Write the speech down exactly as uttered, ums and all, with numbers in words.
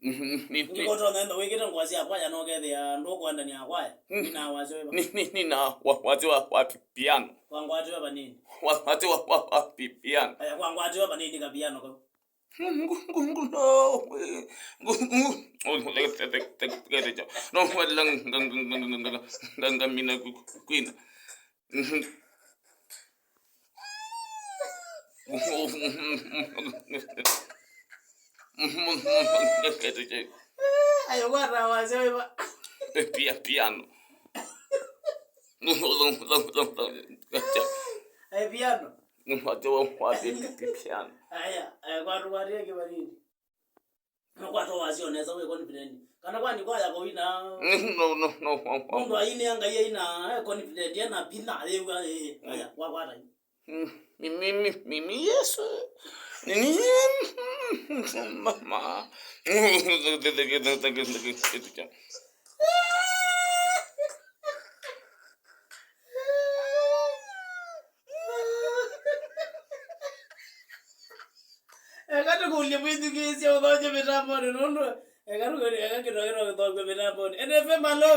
Nĩ- nĩ- Ngĩkũtonya enda wĩkĩte ngũa sya kwaya, no kethĩa ndũkwendania kwaya. Nĩ na wasyo wĩva? Nĩ- nĩ- nĩ na wa- wasyo wa- wa pi- piano. Kwangwatĩwe vanini. Wa- wasyo wa- wa- wa pi- piano. Aya, kwangwatĩwe vanini ka piano kau. Ngamina kwina. Ayo kwata wasyo wĩva? Pia- piano. Ayo piano. Piano. Aya, aya kwatu kwatie kivanini. Nakwata wasyo nesa, wĩ confident. Kana kwani kwaya kũina. No, no, no, no, no. Mũndũ ainia Ngai aina, eh, confident, ena pina, ayĩw'a, eh, aya, kwakwata. Mm, mi- mi- mi- mi- mi- Yesu. Ni- ni- mama. Eka tũkũlye mwĩthukĩĩsya ũthokye mĩtambonĩ nũndũ. Eka tũkũlye, eka kĩndũ kĩtwa kĩthokyo mĩtambonĩ. Ene F M, alo?